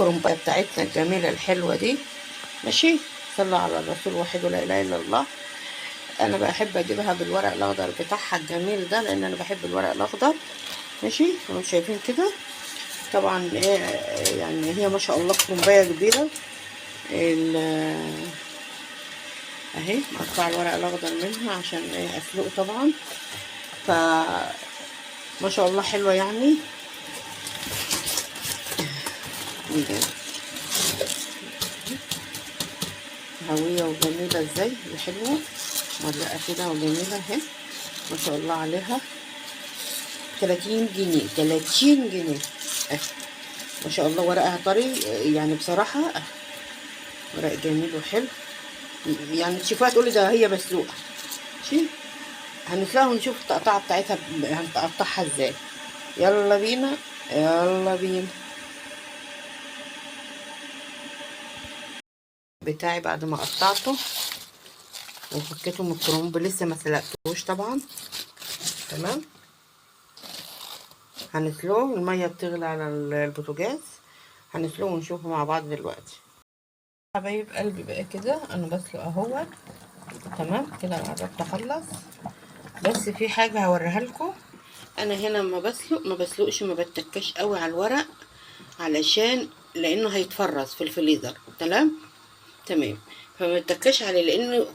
الكرنبايه بتاعتنا الجميلة الحلوة دي. ماشي، صلوا على الرسول وحده لا اله الا الله. انا بحب اجيبها بالورق الاخضر بتاعها الجميل ده، لان انا بحب الورق الاخضر. ماشي، انتوا شايفين كده طبعا ايه يعني، هي ما شاء الله كرنبايه كبيرة. اهي مقطعه الورق الاخضر منها عشان ايه اسلقه طبعا. ف ما شاء الله حلوة يعني. هوية وجميلة ازاي، وحلوه مرقه كده وجميلة اهي ما شاء الله عليها. 30 جنيه، 30 جنيه اهي ما شاء الله. ورقها طري يعني بصراحة، ورق جميل وحلو يعني، تشوفوها تقولي ده هي مسلوقة. ماشي، هنسلقها ونشوف التقطعه بتاعتها هنقطعها ازاي. يلا بينا يلا بينا. بتاعي بعد ما قطعته وفكيته من الكرنب، لسه ما سلقتهوش طبعا. تمام، هنسلقه. المية بتغلي على البوتاجاز، هنسلقه ونشوفه مع بعض دلوقتي. حبايب قلبي بقى كده انا بسلق اهو. تمام كده انا قربت اخلص، بس في حاجة هوريها لكم. انا هنا لما بسلق ما بسلقش، ما بتكاش قوي على الورق، علشان لانه هيتفرز في الفريزر. تمام تمام، فما تتكاش عليه لانه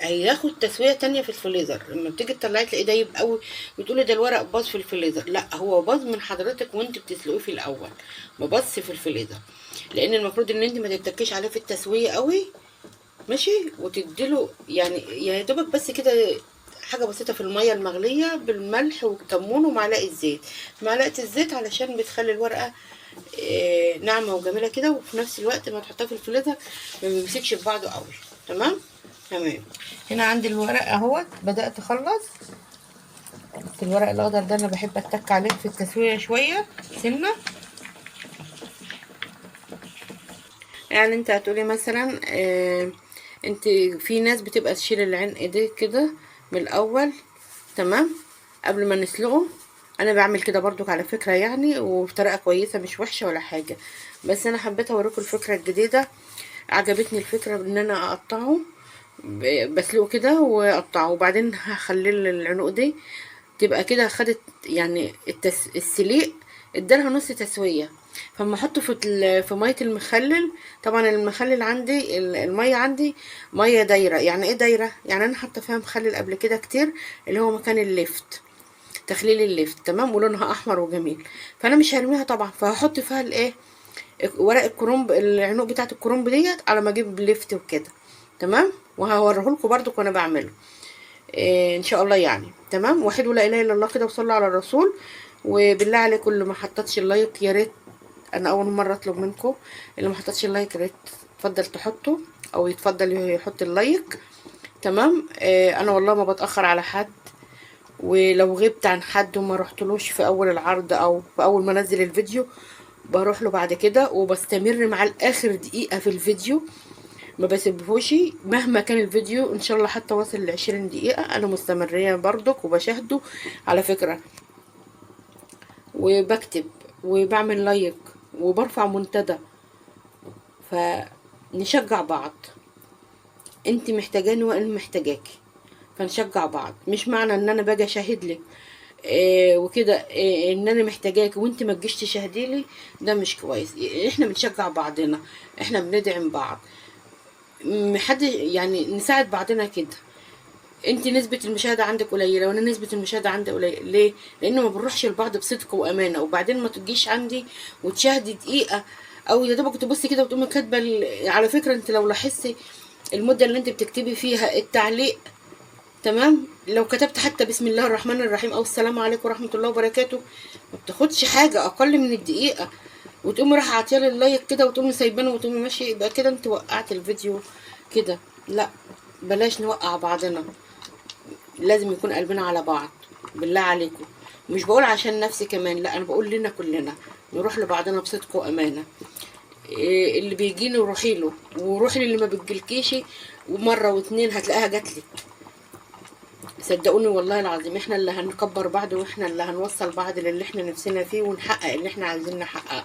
هياخد تسويه تانية في الفريزر. لما بتيجي تطلعيه تلاقيه دايب قوي وتقولي ده الورق باظ في الفريزر. لا، هو باظ من حضرتك وانت بتسلقيه في الاول، ما باظش في الفريزر، لان المفروض ان انت ما تتكيش عليه في التسوية قوي. ماشي، وتديله يعني يا دوبك بس كده حاجة بسيطة في المية المغليه بالملح والكمون ومعلقة زيت. معلقه الزيت علشان بتخلي الورقة ناعمة وجميلة كده، وفي نفس الوقت ما تحطها في الفريزر ما بيمسكش في بعضه قوي. تمام تمام. هنا عندي الورق اهوت بدات اخلص. بس الورق الاخضر ده انا بحب اتك عليه في التسوية شوية سنة. يعني انت هتقولي مثلا انت في ناس بتبقى تشيل العنق ده كده من الاول، تمام، قبل ما نسلقه. انا بعمل كده برضك على فكرة يعني، وبطريقة كويسة مش وحشة ولا حاجة، بس انا حبيت اوريكم الفكرة الجديدة. عجبتني الفكرة ان انا اقطعه، بسلقه كده واقطعه، وبعدين هخلي العنق دي تبقى كده خدت يعني السليق ادالها نص تسويه. فاما احطه في مية المخلل، طبعا المخلل عندي المية عندي مية دايرة. يعني ايه دايرة؟ يعني انا حاطه فيها مخلل قبل كده كتير، اللي هو مكان اللفت، تخليل اللفت. تمام، ولونها احمر وجميل، فانا مش هرميها طبعا، فهحط فيها الايه، ورق الكرنب، العنق بتاعه الكرنب ديت، على ما اجيب لفت وكده. تمام، وهوريهولكم برضو وانا بعمله إيه ان شاء الله يعني. تمام، وحدوا لا اله الا الله كده وصلوا على الرسول. وبالله عليكم اللي ما حطتش ال like، يا ريت، انا اول مرة اطلب منكم اللي ما حطتش ال like يا ريت تفضل تحطه، او يتفضل يحط ال like. تمام، انا والله ما بتاخر على حد، ولو غبت عن حد وما رحتلوش في اول العرض او في اول ما انزل الفيديو بروح له بعد كده، وبستمر مع الاخر دقيقة في الفيديو، ما بسيبهوش مهما كان الفيديو ان شاء الله حتى واصل ل20 دقيقة انا مستمريه برضك وبشاهده على فكرة، وبكتب وبعمل like وبرفع منتدى. فنشجع بعض، انت محتاجاني وانا محتاجاكي، فنشجع بعض. مش معنى ان انا باجي اشاهد لك وكده ان انا محتاجاك وانت ما تجيش تشاهدي لي، ده مش كويس. احنا بنشجع بعضنا، احنا بندعم بعض، محد يعني نساعد بعضنا كده. انت نسبة المشاهدة عندك قليلة وانا نسبة المشاهدة عندي قليلة، ليه؟ لانه ما بنروحش لبعض بصدق وامانة. وبعدين ما تجيش عندي وتشاهدي دقيقة او يا دوبك تبصي كده وتقومي كاتبة على فكرة انت لو لاحظتي المدة اللي انت بتكتبي فيها التعليق، تمام، لو كتبت حتى بسم الله الرحمن الرحيم او السلام عليكم ورحمة الله وبركاته، ما بتاخدش حاجة اقل من الدقيقة، وتقومي رايحة عاطيالي ال like كده وتقومي سايبانه وتقومي ماشية، يبقى كده انت وقعت الفيديو كده. لا، بلاش نوقع بعضنا، لازم يكون قلبنا على بعض بالله عليكم. مش بقول عشان نفسي كمان، لا، انا بقول لنا كلنا نروح لبعضنا بصدق وامانه. إيه اللي بيجيني روحي له، وروحي للي ما بتجيلكيش، ومرة واتنين هتلاقيها جاتلك. صدقوني والله العظيم احنا اللي هنكبر بعض، واحنا اللي هنوصل بعض للي احنا نفسنا فيه، ونحقق اللي احنا عايزين نحققه.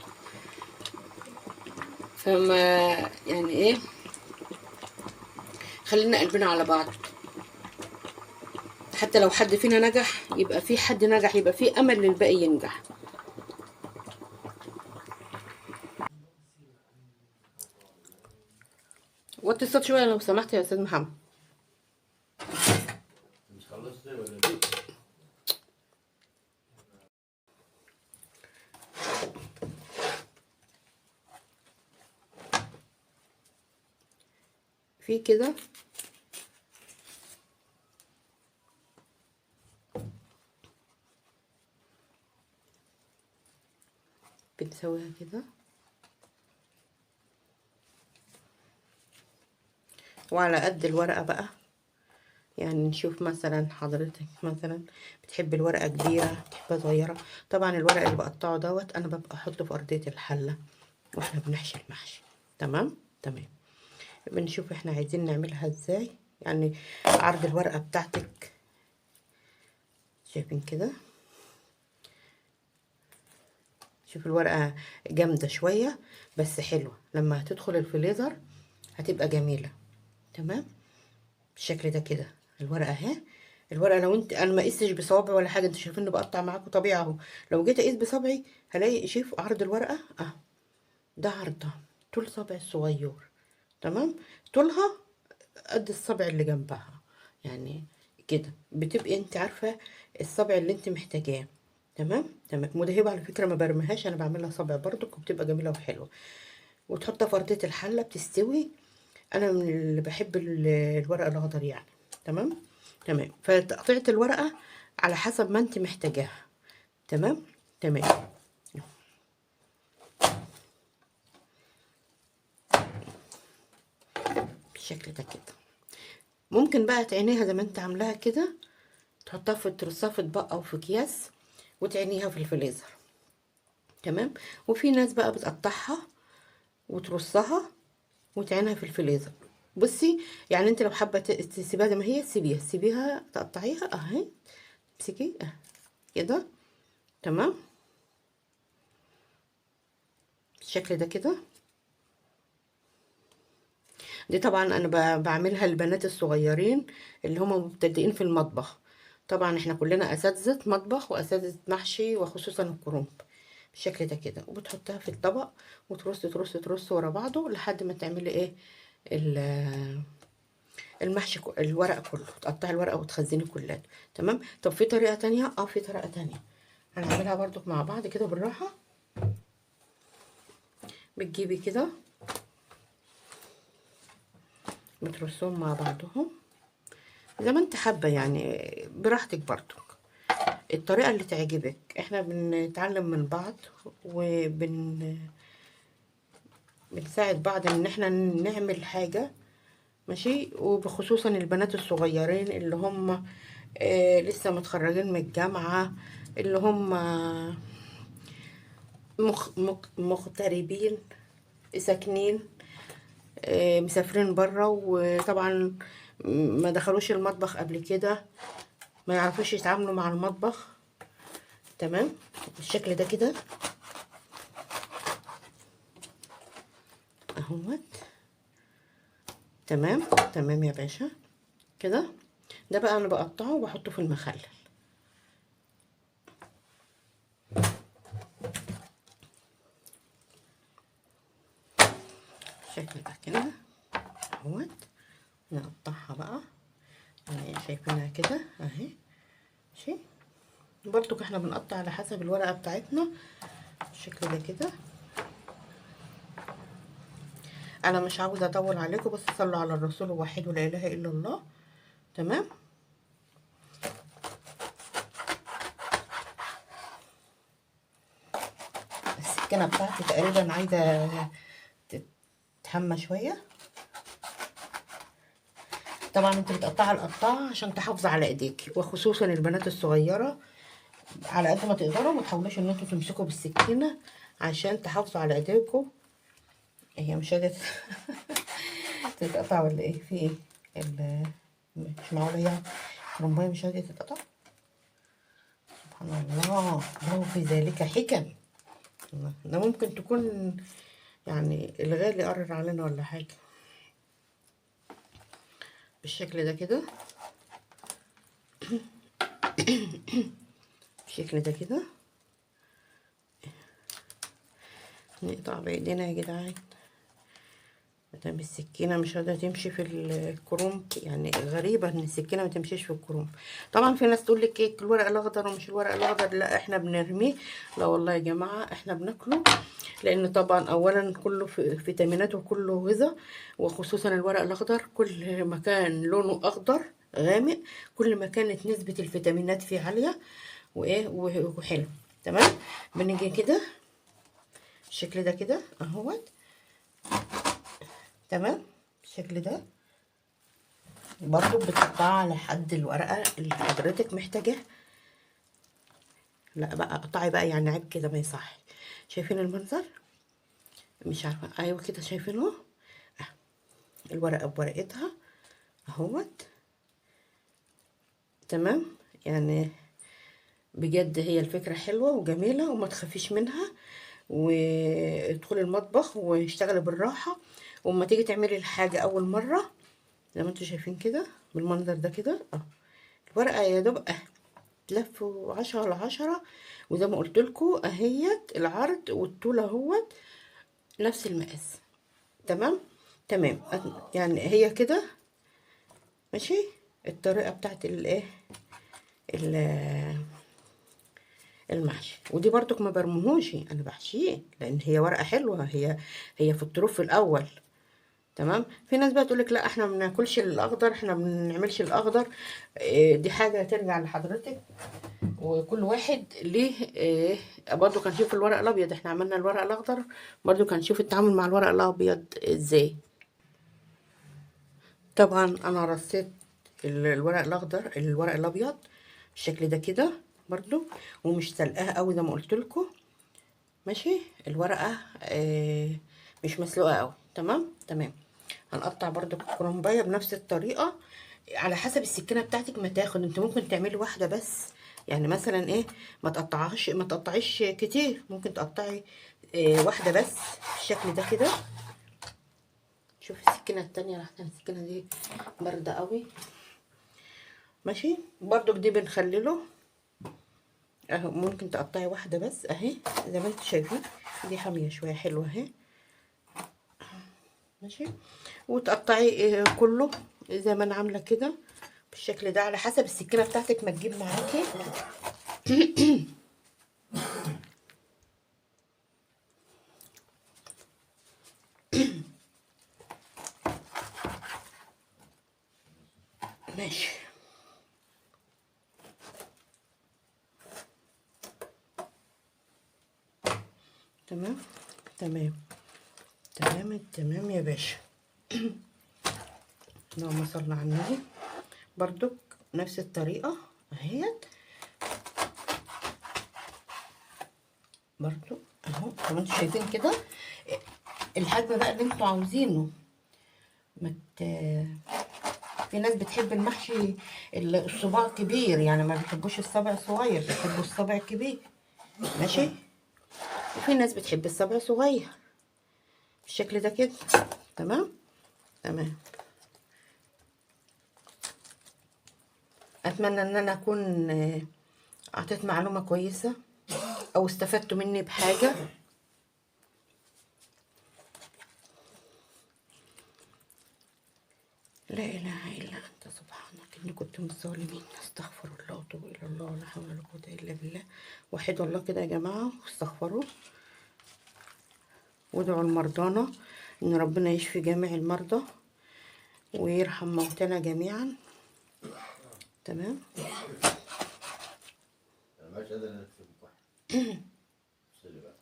فما يعني ايه، خلينا قلبنا على بعض. حتى لو حد فينا نجح يبقى في حد نجح، يبقى في امل للباقي ينجح. وطي الصوت شوية لو سمحت يا استاذ محمد. مش خلصت ولا إيه؟ في كده بنسويها كده، وعلى قد الورقة بقى. يعني نشوف مثلا حضرتك مثلا بتحب الورقة كبيرة، بتحبها صغيرة. طبعا الورق اللي بقطعه دوت انا ببقى احطه في ارضية الحلة واحنا بنحشي المحشي. تمام تمام. بنشوف احنا عايزين نعملها ازاي، يعني عرض الورقة بتاعتك شايفين كده. شوف الورقة جامدة شوية بس حلوة، لما هتدخل الفريزر هتبقى جميلة. تمام بالشكل ده كده الورقة اهي. الورقة لو انت، انا ما قستش بصوابعي ولا حاجة، انتوا شايفين اني بقطع معاكم طبيعي اهو. لو جيت اقيس بصبعي هلاقي، شوف عرض الورقة اهو، ده عرضها طول صبعي الصغير. تمام، طولها قد الصبع اللي جنبها يعني كده، بتبقي انت عارفة الصبع اللي انت محتاجاه. تمام تمام. مدهبة على فكرة، ما برميهاش، انا بعملها صبع برضك وبتبقى جميلة وحلوة. وتحطها في ارضية الحلة بتستوي. انا من اللي بحب الورق الاخضر يعني. تمام تمام. فتقطيعة الورقة على حسب ما انت محتاجاها. تمام تمام. بالشكل ده كده. ممكن بقى تعينيها زي ما انت عاملاها كده، تحطها في ترصها في اطباق او في اكياس وتعينيها في الفريزر. تمام. وفي ناس بقى بتقطعها وترصها وتعينها في الفريزر. بصي يعني انت لو حابة تسيبيها زي ما هي سيبيها، سيبيها تقطعيها اهي، امسكي اهي كده. تمام بالشكل ده كده. دي طبعا انا بعملها للبنات الصغيرين اللي هم مبتدئين في المطبخ. طبعا احنا كلنا اساتذة مطبخ واساتذه محشي، وخصوصا الكرنب. بالشكل ده كده. وبتحطها في الطبق وترص ترص ترص ورا بعضه لحد ما تعملي ايه المحشي الورق كله، تقطعي الورقة وتخزني كلها. تمام. طب في طريقه تانية؟ في طريقه تانية هنعملها برضو مع بعض كده بالراحة. بتجيبي كده بترصهم مع بعضهم زي ما انت حابة، يعني براحتك برضو، الطريقة اللي تعجبك. احنا بنتعلم من بعض بنساعد بعض ان احنا نعمل حاجة ماشي. وبخصوصا البنات الصغيرين اللي هم لسه متخرجين من الجامعة، اللي هم مغتربين ساكنين مسافرين بره، وطبعا ما دخلوش المطبخ قبل كده، ما يعرفوش يتعاملوا مع المطبخ. تمام بالشكل ده كده اهوت. تمام تمام يا باشا كده. ده بقى انا بقطعه وبحطه في المخلل. بالشكل ده كده اهوت. نقطعها بقى يعني شايفينها كده اهي. ماشي، برضو احنا بنقطع على حسب الورقة بتاعتنا بالشكل ده كده. انا مش عاوزه اطول عليكم، بس صلوا على الرسول ووحدوا لا اله الا الله. تمام. السكينة بتاعتي تقريبا عايزه تتحمى شوية. طبعا انت بتقطعي القطاعه عشان تحافظي على ايديكي، وخصوصا البنات الصغيرة، على قد ما تقدروا ما تحاولوش ان انتوا تمسكوا بالسكينة عشان تحافظوا على ايديكم. هي مش قادرة تتقطع ولا ايه؟ في ايه؟ مش معقولة يعني الكرنبايه مش قادرة تتقطع. سبحان الله، له في ذلك حكم. ده ممكن تكون يعني الغالي قرر علينا ولا حاجة. بالشكل ده كده، بالشكل ده كده نقطع بايدينا يا جدعان، مادام السكينة مش قادرة تمشي في الكرنب، يعني غريبة ان السكينة ما تمشيش في الكرنب. طبعا في ناس تقول لك ايه الورق الاخضر ومش الورق الاخضر، لا احنا بنرميه، لا والله يا جماعة احنا بناكله، لان طبعا اولا كله فيتامينات وكله غذاء، وخصوصا الورق الاخضر كل ما كان لونه اخضر غامق كل ما كانت نسبه الفيتامينات فيه عالية وايه وحلو. تمام، بنيجي كده بالشكل ده كده اهوت. تمام، بالشكل ده برضو بتقطعها على حد الورقة اللي حضرتك محتاجاها. لا بقى اقطعي بقى، يعني عيب كده ما يصح. شايفين المنظر؟ مش عارفه، ايوه كده شايفينه، الورقة بورقتها اهوت. تمام، يعني بجد هي الفكرة حلوة وجميلة وما تخافيش منها، وادخلي المطبخ واشتغلي بالراحة، وما تيجي تعملي الحاجة اول مرة زي ما انتوا شايفين كده بالمنظر ده كده الورقة يا دوب تلف 10 على 10، وزي ما قلت لكم اهيت العرض والطول اهوت نفس المقاس. تمام تمام، يعني هي كده ماشي الطريقة بتاعت الايه المحشي. ودي برضك ما برميهوش، انا بحشيه لان هي ورقة حلوة، هي في الطروف في الاول. تمام، في ناس بقى تقولك لا احنا ما بناكلش الاخضر، احنا ما بنعملش الاخضر. دي حاجة ترجع لحضرتك وكل واحد ليه. برضو كان شوف الورق الابيض، احنا عملنا الورق الاخضر برضو كان شوف التعامل مع الورق الابيض ازاي. طبعا انا رصيت الورق الاخضر الورق الابيض بالشكل ده كده برضو، ومش سلقاها قوي زي ما قلت لكم. ماشي، الورقة مش مسلوقة قوي. تمام تمام، هنقطع برضو الكرنبايه بنفس الطريقة على حسب السكينة بتاعتك ما تاخد. انت ممكن تعملي واحدة بس، يعني مثلا ايه ما تقطعهاش، ما تقطعيش كتير، ممكن تقطعي واحدة بس بالشكل ده كده. شوفي السكينة التانية، راحت السكينة دي باردة قوي. ماشي، برضو دي بنخلله اهو، ممكن تقطعي واحدة بس اهي زي ما انتوا شايفين، دي حامية شوية حلوة اهي. ماشي، وتقطعي كله زي ما انا عامله كده بالشكل ده على حسب السكينة بتاعتك ما تجيب معاكي. ماشي، تمام تمام تمام تمام يا باشا. اللهم صل على النبي. برضك نفس الطريقة اهيت برضو اهو، زي ما انتوا شايفين كده الحجم بقى اللي انتوا عاوزينه. في ناس بتحب المحشي الصباع كبير، يعني ما بيحبوش الصابع صغير، بيحبوا الصابع كبير. ماشي، وفي ناس بتحب الصابع صغير بالشكل ده كده. تمام تمام، اتمنى ان انا اكون اعطيت معلومة كويسة او استفدتوا مني بحاجة. لا اله الا انت سبحانك اني كنت من الظالمين، استغفر الله واتوب الى الله، ولا حول ولا قوة الا بالله. وحدوا الله كده يا جماعة واستغفروا وادعوا لمرضانا ان ربنا يشفي جميع المرضى ويرحم موتانا جميعا. تمام، انا مش قادر الف واحد. بقى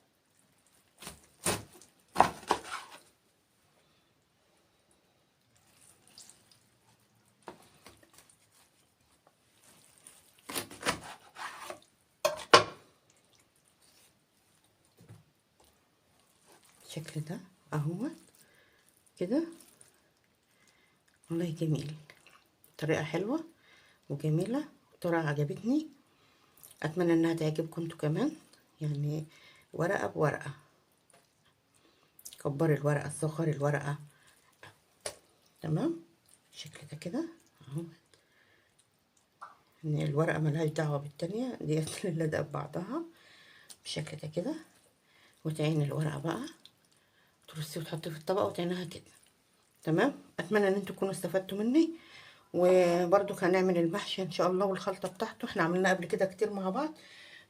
بالشكل ده اهو كده. والله جميل، طريقه حلوة وجميلة، طريقه عجبتني، اتمنى انها تعجبكم انتوا كمان. يعني ورقة بورقه، كبري الورقة، صغري الورقة. تمام بالشكل ده كده اهو. ان الورقة ملهاش دعوه بالتانية ديت اللي لازقه ببعضها بالشكل ده كده. وتعين الورقة بقى، ترصي وتحطي في الطبق وتعينها كده. تمام. اتمنى ان انتوا تكونوا استفدتوا مني. وبرضو هنعمل المحشي ان شاء الله والخلطه بتاعته، احنا عملناه قبل كده كتير مع بعض،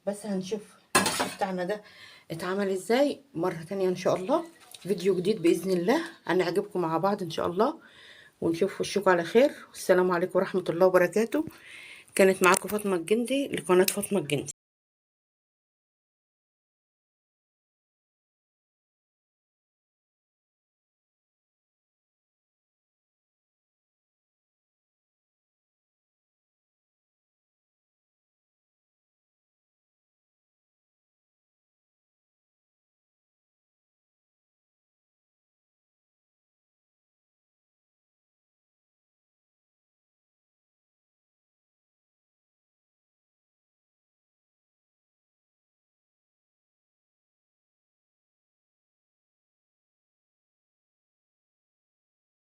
بس هنشوف المحشي بتاعنا ده اتعمل ازاي مرة تانية ان شاء الله. فيديو جديد باذن الله هنعجبكم مع بعض ان شاء الله، ونشوف وشكم على خير. والسلام عليكم ورحمة الله وبركاته. كانت معاكم فاطمة الجندي لقناه فاطمة الجندي.